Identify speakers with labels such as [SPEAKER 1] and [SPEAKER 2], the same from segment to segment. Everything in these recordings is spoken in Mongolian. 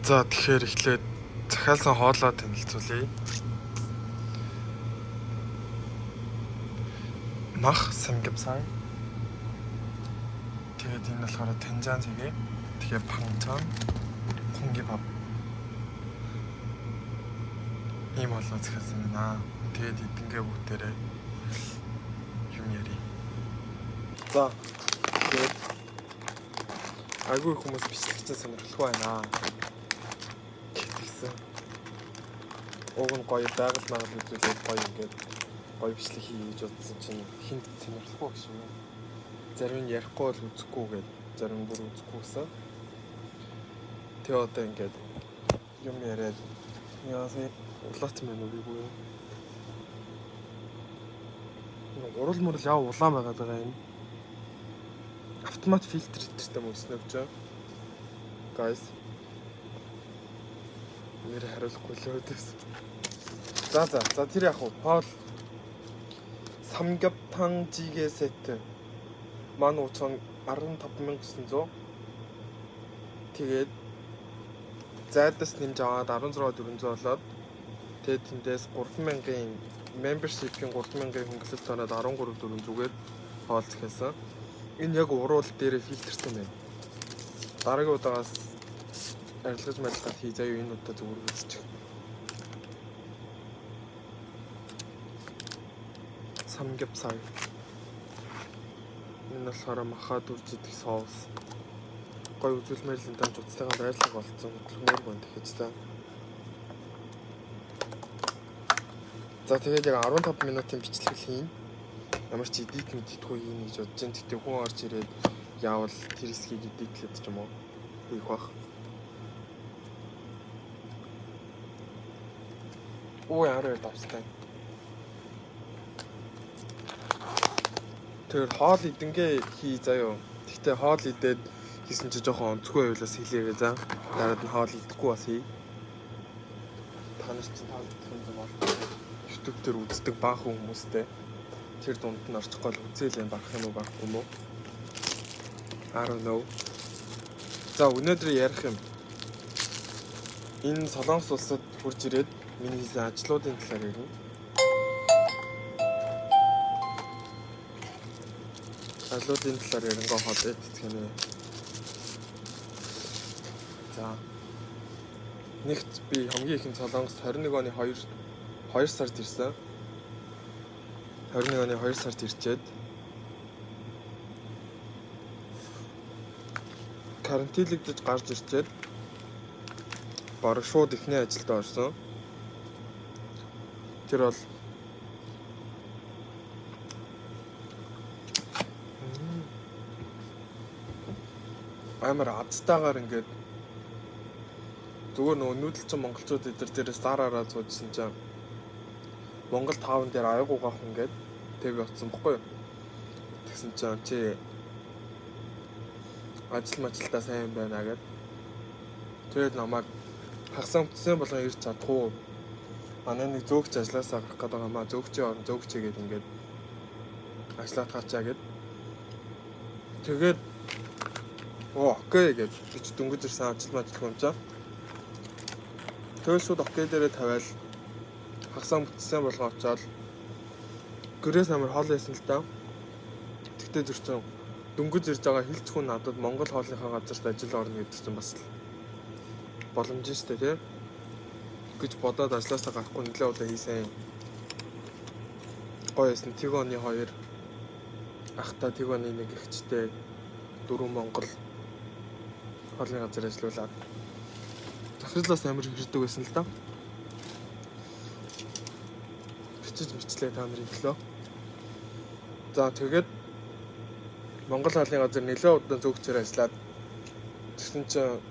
[SPEAKER 1] За, тэгэхээр эхлээд захиалсан хоолоо танилцуулъя. Мах samgyeopsal. Тэгээд энэ болохоор 된장찌개. Тэгээд 반찬, 공기밥. Ийм хоолоо захиалсан байна. Тэгээд идэнгээ бүгдээрээ юм ярив. За, тэгээд айгүй их хүмүүс бичлэг чинь сонирхолтой байна гэтгсэн. Уг нь гоё байгаль магаал үзүүлээд гоё ингээд гоё бичлэг хий гэж бодсон чинь хинт сонирхолтой гэж юм. Зарим нь ярихгүй бол үзэхгүй гээд, зарим нь бүр үзэхгүй гэсэн. Тэгээ одоо ингээд юм яриад яасаа улаацсан байна уу би юу? Урал мурал яа улаан байгаад байгаа юм. Автомат фильтр идэртэй мөснө гэж. Guys. Нэр хариулахгүй л өөдөөс. За, тэр яг уу хоол 삼겹탕 찌개 세트 15,000 15,900. Тэгээд зайдас нэмж аваад 16,400 болоод, тэгээд тэндээс 3000-ын membership-ийн 3000-ын хөнгөлөлт ороод 13,400-гээр хоол захиалсан. Энэ яг уруул дээрээ фильтртэй байна. Дараагийн удаагаас арилгаж малгад хий заяа, энэ удаа зүгээр үзчих. Samgyeopsal. Энэ болохоор маха дүрж идэх соус. Гой үзүүлмээр л энэ утасныхаа байрлал болцсон. Гүлмээр гон тэгэж за. За, тэгээд яг 15 минутын бичлэг хийн. Ямар ч edit мэддэггүй хийн гэж бодож байна. Тэгтээ хүн орж ирээд яавал тэр хэсгийг edit лээд ч юм уу хийх бах. Оо, ямар давстай. Тэгэхээр хоол идэнгээ хий заяо. Тэгтээ хоол идээд хийсэн чи жоохон онцгүй байлаас хэлээгээ за. Дараад нь хоол идэхгүй бас хий. Та нар чинь хоол идэх юм бол YouTube дээр үздэг баахан хүмүүстэй. Тэр дунд нь орчихгоо л үзээл юм барах юм уу, барахгүй юм уу? I don't know. За, өнөөдөр ярих юм. Энэ Солонгос улсад хурж ирээд миний хийсэн ажлуудын талаар ярина. Ажлуудын талаар ярингоо хоол идэх юм. За. Нэгт би хамгийн ихэнд Солонгост 21 оны 2 сард ирсэн. 21 оны 2 сард ирчээд карантинлэгдэж гарч ирчээд бараг шууд эхний ажилдаа орсон. Тэр бол амар азтайгаар ингээд зүгээр нөгөө нүүдэлчин монголчууд эдэр дээрээс зараараа суужсэн чинь Монгол таавн дээр аяг угаах ингээд тэг би утсан бохгүй юу. Тэгсэн чинь чи ажил мажилдаа сайн байна гэд. Тэгээд намайг хагас бүтсэн болгон ирж чадах уу? Манай нэг зөөгч ажилласаа гарах гээд байгаа маа, зөөгчийн орон зөөгч гээд ингээд ажиллаад гарчаа гэд. Тэгээд оо, okay гэж би ч дөнгөж ирсэн, ажил мажилгүй юм чаа. Тэгэл шууд okay дээрээ тавиал хагасаа бүтсэн болгоо очоод гэрээс амар хоол байсан л да. Тэгтээ зөрчин дөнгөж ирж байгаа хилч хүн надад Монгол хоолныхаа газарт ажил орно гэдэг чинь бас л боломж нь шүү дээ, тий гэж бодоод ажилласаа гарахгүй нэлээд удаа хийсэн. Гоё байсан. Тэг оны хоёр ахта, тэг оны нэг эгчтэй дөрвөн Монгол хоолны газар ажиллаулаад захирлаас амар хэрдэг байсан л да. Бичиж бичлээ та нарын төлөө. За, тэгээд Монгол хоолны газар нэлээд удаан зөөгчээр ажиллаад тэгсэн чинь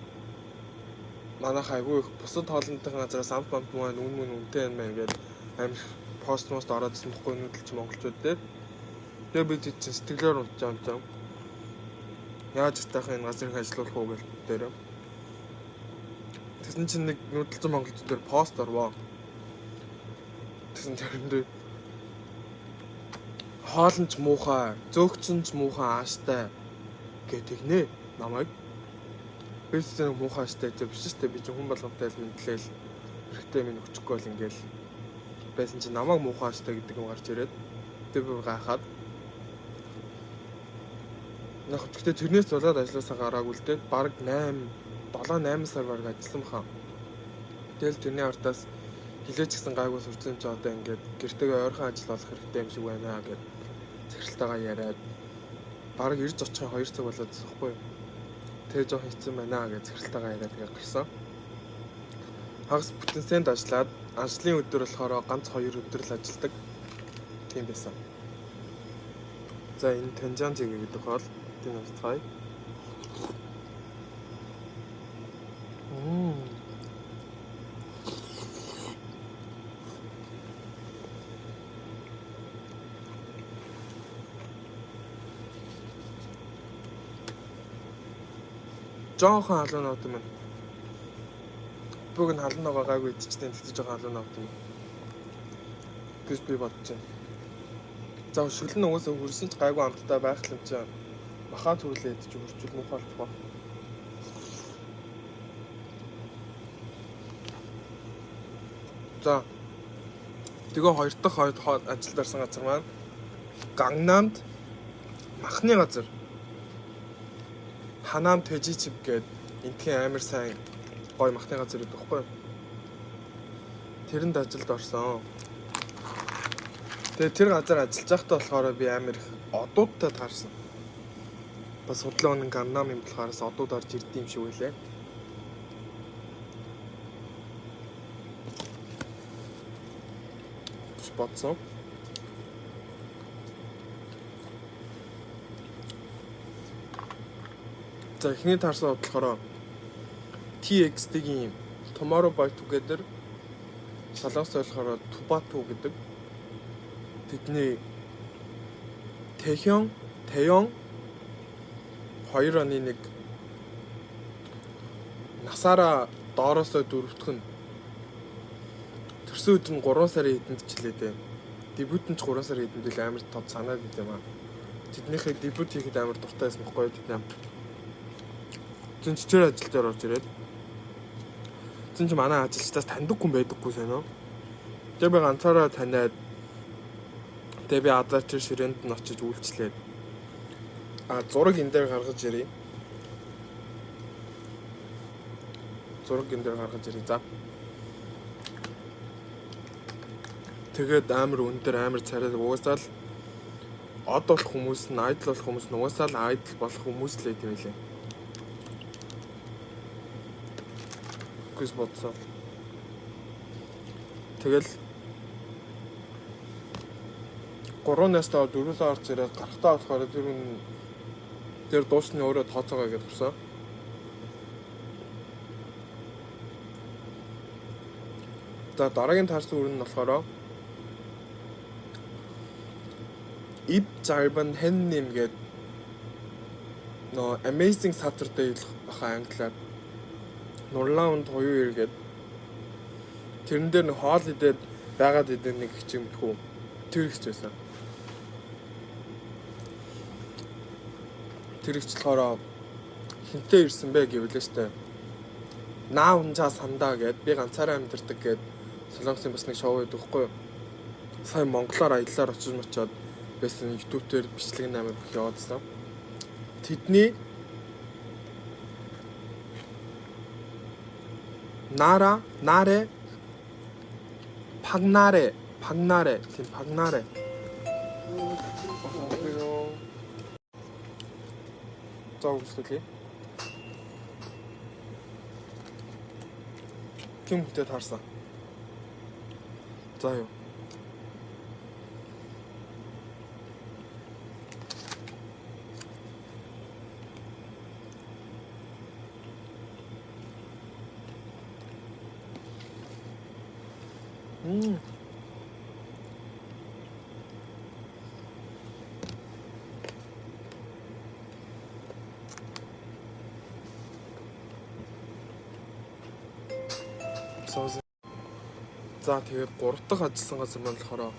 [SPEAKER 1] манайх айгүй их бусад хоолнотын газараас амт амт мөн үн мөн үнэтэй юм байна гээд амар пост мост ороод ирсэн бохгүй нүүдэлч монголчууд дээр. Тэгээ би чинь сэтгэлээр унтж байгаа юм чам. Яаж таахын энэ газрыг ажиллуулах уу гэл дээр. Тэгсэн чинь нэг нүүдэлчин монголчууд дээр пост орвоо. Тэгсэн тэрэндээ хоол нь ч муухай, зөөгч нь ч муухай ааштай гэдэг нэ намайг. Би ч нэг муухай штэ гэж биш штэ, би чинь хүн болгонтой л мэндлээл, хэрэгтэй минь өчөхгүй л ингээл байсан чинь намайг муухай штэ гэдэг юм гарч ирээд тэр бүр гайхаад. Яг гэхдээ тэрнээс болоод ажилласаа гараагүй л дээ. Бараг 8 7 8 сар бараг ажилласан баха. Тэгэл тэрний ардаас хилээч гисэн гайгүй сурцсан юм чи одоо ингээд гэртээгээ ойрхон ажил олох хэрэгтэй юм шиг байна гэд захиралтайгаа яриад бараг ирж очихын 2 цаг болоод байсан юу. Тэгээ жоох хэцүү байна гэж захиралтайгаа яриад тэгээ гарсан. Хагас бүтэн сент ажиллаад ажлын өдөр болохоор ганц 2 өдөр л ажилладаг. Тийм байсан. За, энэ 된장찌개 гэдэг хоол. Тийм амсцгаая. Мм. Жохон халуун нот юм. Бүг нь халуун ногоо гайгүй идчихтэй, тэгтээ жохон халуун нот юм гэж би бодож байна. За, шүлэн нь угаасаа хөрсөн ч гайгүй амттай байх юм чинь. Махаа түрлээ идчих хөрчүүл муухай болох ба. За. Тэгээ хоёр дахь хоёр ажилд орсон газар маань Гангнамд махны газар. Ханам 돼지집 гээд энтхийн амар сайн гоё махны газар гэдэг байхгүй юу? Тэрэнд ажилд орсон. Тэгээ тэр газар ажиллаж байхдаа болохоор би амар их одуудтай таарсан. Бас судлаа үнэн Гангнам юм болохоорс одууд орж ирд юм шиг байлээ. Бодсон. За, эхний таарсан од болохоор TXT-гийн Tomorrow by Together, солонгос болохоор Tubatu гэдэг. Тэдний Тэхён, Тэён 2 оны нэг насаараа доороосоо дөрөвдөх нь төрсөн өдөр нь 3 сарын хэдэнд ч лээ дээ. Дебют нь ч 3 сарын хэдэнд л амар тод санаад байт юм аа. Тэднийхээ дебют хийхэд амар дуртай байсан бохгүй юу тэд. Зэн ч тэр ажил дээр орж ирээд. Зэн чи манай ажилчдаас таньдаг хүн байдаггүй сонио. Тэгээ би ганцаараа таниад, тэгээ би азар тэр ширээнд нь очиж үйлчлээд, а зураг энэ дээр гаргаж ирье. Зураг энэ дээр гаргаж ирье. За. Тэгээд амар өндөр, амар царай, угаасаа л од болох хүмүүс нь, idol болох хүмүүс нь угаасаа л idol болох хүмүүс л байт юм лээ гэж бодсон. Тэгэл 3 настай дөрвөлөө орж ирээд гарахтаа болохоор тэр нь тэр дуусны өөрөө тооцоогоо гэдээ гарсан. За, дараагийн таарсан үр нь болохоор Ib Jarban Hennim гээд нөө Amazing Saturday баха англиар Нурлаун туюу эргээд тэрэн дээр нэг хоол идээд байгаад идэх нэг их юм мэдхүү тэр ихч байсан. Тэр ихч болохоор хинтээ ирсэн бэ гэвлээ штэ. 나 혼자 산다 гэд, би ганцаараа амьдардаг гэд Солонгосын бас нэг шоу байдаг хгүй юу? Сайн монголоор аяллаар очиж мочоод байсан, YouTube дээр бичлэг нь амар их яваадсан. Тэдний Нара, Наре, Пагнаре, Пагнаре, тийм Пагнаре. За, үргэлжлүүлье. Ким хүнтэй таарсан. За юу. Мм. Соус. За, тэгээд 3 дахь ажилласан газар маань болохоор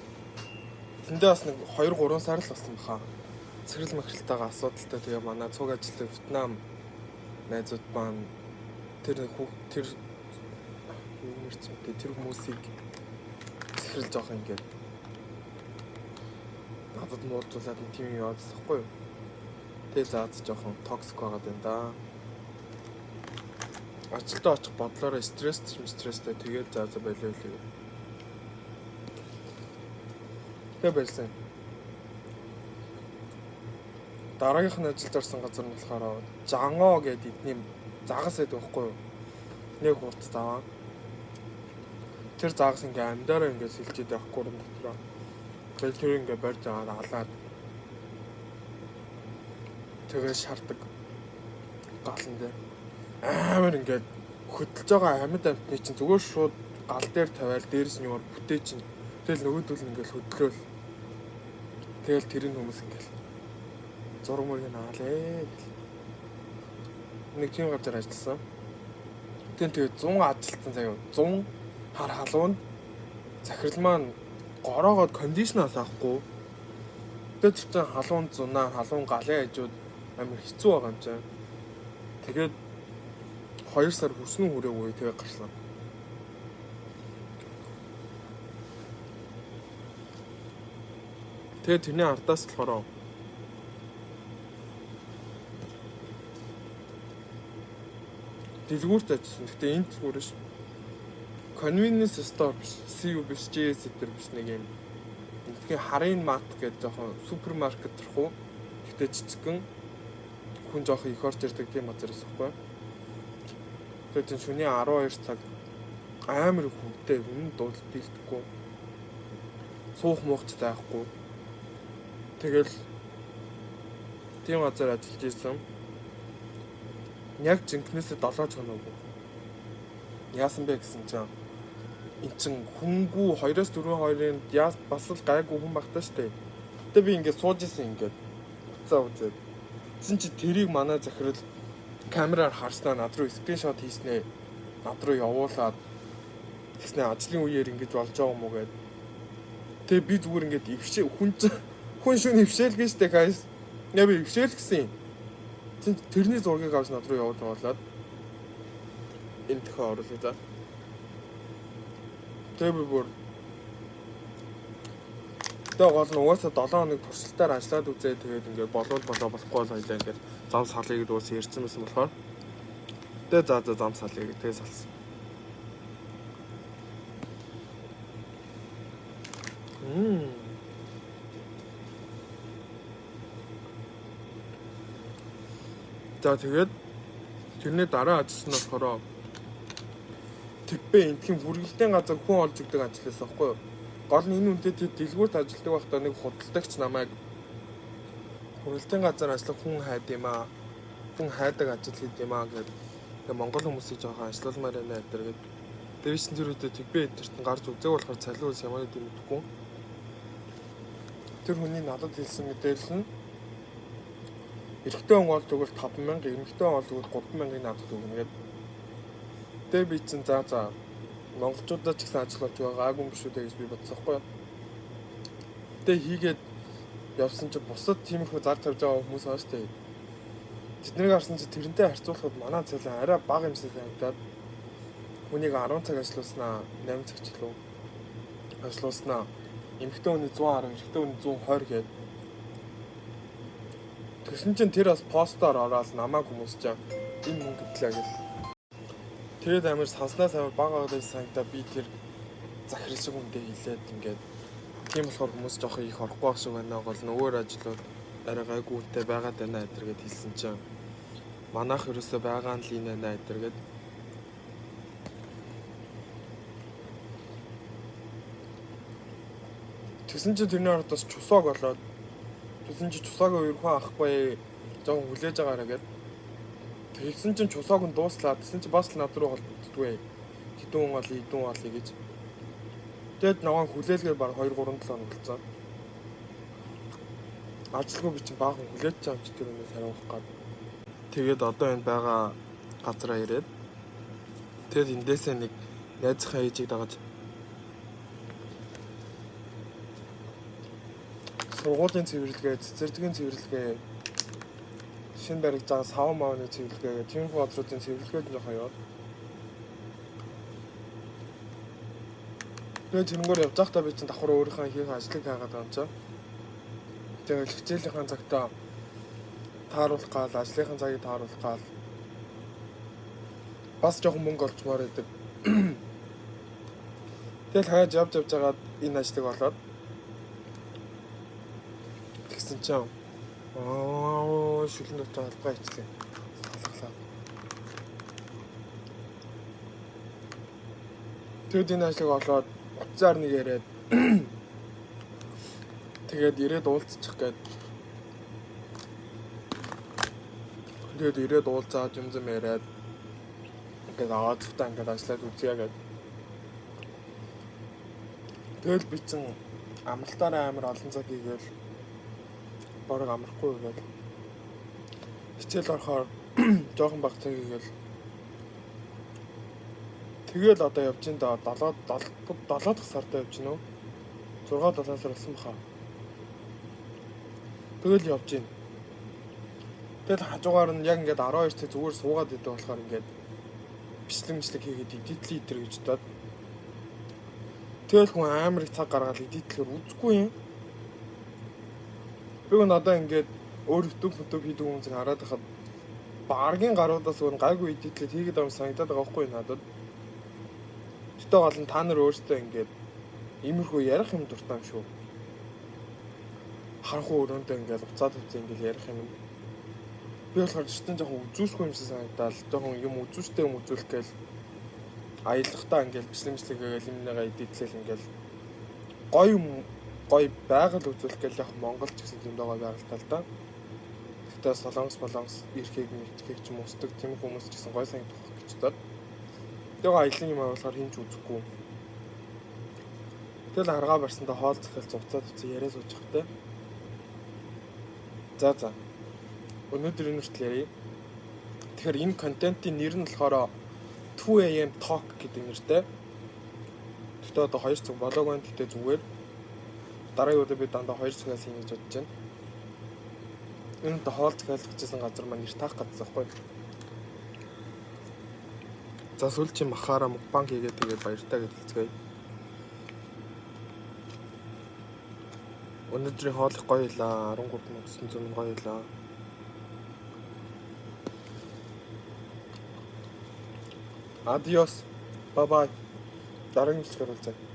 [SPEAKER 1] тэндээ бас нэг 2 3 сар л болсон баха. Цэцэрлэг махралтайгаа асуудалтай, тэгээ манай цуг ажилтдаг Вьетнам найзууд маань Тэр нэг тэр юу нэрч юм те, тэр хүмүүсийг захирал жоох ингээд надад муулзуулаад нэг тийм юм яваадсан хгүй юу. Тэгээ заад жоохон toxic байгаад байна да. Ажилдаа очих бодлороо стресс стресстэй, тэгээд за за болио лээ. Тэгээ болсон. Дараагийнх нь ажилд орсон газар нь болохоор Жанго гэдэг эдний загас байдаг байхгүй юу? Нэг хурц заваа. Тэр загас ингээ амьдаараа ингээ сэлжээд байхгүй юм дотроо. Тэгэл тэр ингээ барьж аваад алаад тэгээ шардаг галан дээр амар ингээд хөдөлж байгаа амьд амьтны чинь зүгээр шууд гал дээр тавиал дээрс нь юмар бүтээ чинь тэгэл нөгөөдөл нь ингээд хөдлөөл, тэгэл тэрийн хүмүүс ингээд зураг мөрийг наалээ гэл нэг тийм газар ажилласан. Тэгээд 100 ажилтсан заяа, 100 хар халуунд захирал маань гороогоод condition аас авахгүй. Тэгээд тэр чинь халуун зунаа, халуун галын хажууд амар хэцүү байгаа юм чинь. Тэгээд 2 сар хүрсэн хүрээгүй тэгээ гарсан. Тэгээд тэрний ардаас болохоор дэлгүүрт ажилласан. Гэтэ энэ дэлгүүр биш. Convenience store биш, CU биш, JS тэр биш, нэг юм. Энэхийн харын mart гэдэг жоохон супермаркет төрхүү. Гэтэ жижигхэн, хүн жоохон их орж ирдэг тийм газар байсан байхгүй. Тэгээд чинь шөнийн 12 цаг амар их хүнтэй, хүн дуудалт дийлдэхгүй. Суух муух ч зайхгүй. Тэгэл тийм газар ажиллаж исэн. Яг жинкнээсээ 7 хоног. Яасан бэ гэсэн чинь эн чин хүнгүй 2-оос 4 2-ын яас бас л гайгүй хүн багтаа штэ. Тэгээ би ингээд сууж исэн, ингээд уцаа үзээд. Тэгсэн чи тэрийг манай захирал камераар харснаа над руу screenshot хийснээ над руу явуулаад, тэгснэ ажлын үеэр ингэж болж байгаа юм уу гэд. Тэгээ би зүгээр ингээд ившээ, хүн хүн шүн ившээлгэн штэ, guys. Яа, би ившээл гэсэн юм. Тэгсэн тэрний зургийг авч над руу явуулаад энэ төхөө оруулъя за. Тэгээ би бүр. Тэгээ гол нь угаасаа 7 хоног туршилтаар ажиллаад үзээ, тэгээд ингээд болвол болоо, болохгүй бол хоёлаа ингээд зам салъя гэдээ уус ярьсан байсан болохоор тэгээ за за зам салъя гэдэг, тэгээ салсан. Мм. За, тэгээд тэрний дараа ажилласан нь болохоор тэгбэ энтхийн хүргэлтийн газар хүн олж өгдөг ажил байсан байхгүй юу? Гол нь энэ үнтэй тэр дэлгүүрт ажилладаг байхдаа нэг худалдагч намайг хүргэлтийн газар ажиллах хүн хайд юм аа. Хүн хайдаг ажил хийд юм аа гэдэг. Тэгээ монгол хүмүүсийг жоохон ажилуулмаар байна гэдэг гээд. Тэр чинь тэр үедээ тэгбэ эдэрт нь гарч үзег болохоор цалин үс ямар гэдэг мэдэхгүй. Тэр хүний надад хэлсэн мэдээлэл нь эрэгтэй хүн олж өгвөл 5000, эмэгтэй хүн олж өгвөл 3000-ыг надад өгнө гэдэг. Тэгээ би чинь за за монголчуудаа ч гэсэн ажил олж байгаа гаагүй юм биш үү гэж би бодсон байхгүй юу. Тэгээ хийгээд явсан чи бусад тиймэрхүү зар тавьж байгаа хүмүүс байгаа шүү дээ. Тэднийг харсан чи тэрнтэй харьцуулахад манай цалин арай бага юм шиг санагдаад, хүнийг 10 цаг ажиллуулснаа, 8 цаг ч лөө ажиллуулснаа эмэгтэй хүний 110, эрэгтэй хүний 120 гээд. Тэгсэн чинь тэр бас постоор ороод намайг хүмүүс чинь энэ мөнгө гэтлээ гэл. Тэгээд амар санснаас амар бага байгаа санагдаа, би тэр захирал шиг хүндээ хэлээд, ингээд тийм болохоор хүмүүс жоохон их орохгүй байх шиг байна. Гол нөгөөр ажлууд арай гайгүй үнэтэй байгаад байна эдэр гэд хэлсэн чинь манайх ерөөсөө байгаа нь л энэ байна эдэр гэд. Тэгсэн чинь тэрний ард бас чусааг болоод, тэгсэн чинь чусаагийн үер хүн авахгүй, жоохон хүлээж байгаараа гэд. Тэгсэн чинь чусааг нь дууслаа. Тэгсэн чинь бас л над руу холбогддгүй. Хэдэн хүн олъё, хэдэн хүн олъё гэж. Тэгэд наваа хүлээлгээр баг 2 3 7 хоног болцсон. Ажилгүй би чинь баахан хүлээж чам чи тэр өнөөс хариулах гад. Тэгээд одоо энэ байгаа газараа ирээд, тэгээд эндээсээ нэг найзынхаа ээжийг дагаж сургуулийн цэвэрлэгээ, цэцэрлэгийн цэвэрлэгээ Шинэ баригдж байгаа сав маавны цэвэрлэгээ тиймэрхүү газруудын цэвэрлэгээд нь жоохон яваад. Тэгээд тэрнгээр явж байхдаа би чинь давхар өөрийнхөө хийх ажлыг хайгаад байгаа юм чинь. Тэгээд хичээлийнхаа цагтаа тааруулах гал, ажлынхаа цагийг тааруулах гал бас жоохон мөнгө олчмоор байдаг. Тэгэл хаяж явж явж байгаад энэ ажлыг олоод тэгсэн чинь шүлэн дотор албаа ичлээ. Салгалаа. Тэгэд энэ ажлыг олоод утсаар нэг яриад тэгээд ирээд уулзчих гээд тэгээд ирээд уулзаад юм зам яриад ингээд аваад ингээд ажиллаад үзье гээд тэгэл би чин амралтаараа амар олон цаг хийгээл бараг амрахгүй гээд хичээл орохоор жоохон баг цаг хийгээл тэгэл одоо явж ин да 7 7 дахь сард явж гинөө 6 7 сар болсон баха. Тэгэл явж гин. Тэгэл хажуугаар нь яг ингээд 12 цаг зүгээр суугаад идэг болохоор ингээд бичлэг мичлэг хийгээд edit лээ идэр гэж бодоод тэгэл хүн амар их цаг гаргаад edit лэхэр үзэхгүй юм. Би гоо надаа ингээд өөр YouTube YouTube хийдэг хүмүүсийг хараад байхад баргийн гаруудаас өөр гайгүй edit лээд хийгээд байгаа юм санагдаад байгаа байхгүй надад. Гэтэ гол нь та нар өөрсдөө ингээд иймэрхүү ярих юм дуртай юм шүү. Харанхуй өрөөндөө ингээд уцаад тавьсан ингээд ярих юм. Би болохоор жишээ нь жоохон үзүүшгүй юм шиг санагдаад жоохон юм үзүүштэй юм үзүүлэх гээл аялахдаа ингээд бичлэг мичлэг гээл юмныгаа edit лээл ингээд гоё юм гоё байгаль үзүүлэх гээл яг Монгол ч гэсэн зөндөө гоё байгальтай л да. Гэхдээ Солонгос болонгос эрхийг мэдхийг ч юм усдаг тийм хүмүүс ч гэсэн гоё санагдах гэж бодоод. Тэгээ аялын юм авахаар хин ч үзэхгүй. Тэгэл аргаа барсандаа хоол захиал зуцаад утсан яриа сууж явахтай. За. Өнөөдөр энэ хүртэл ярья. Тэгэхээр энэ контентын нэр нь болохоор 2 AM Talk гэдэг нэртэй. Гэхдээ одоо 2 цаг болоог байна. Гэхдээ зүгээр дараагийн удаа би дандаа 2 цагаас хийнэ гэж бодож байна. Энэ одоо хоол захиалгаж байсан газар маань нэр таах газар байхгүй. За сүүлчийн махаараа мукбанг хийгээд тэгээд баяртай гэж хэлцгээе. Өнөөдрийн хоол их гоё илаа. 13 900 гоё илаа. Adiós. Bye bye. Дараагийн бичлэгээр уулзъя.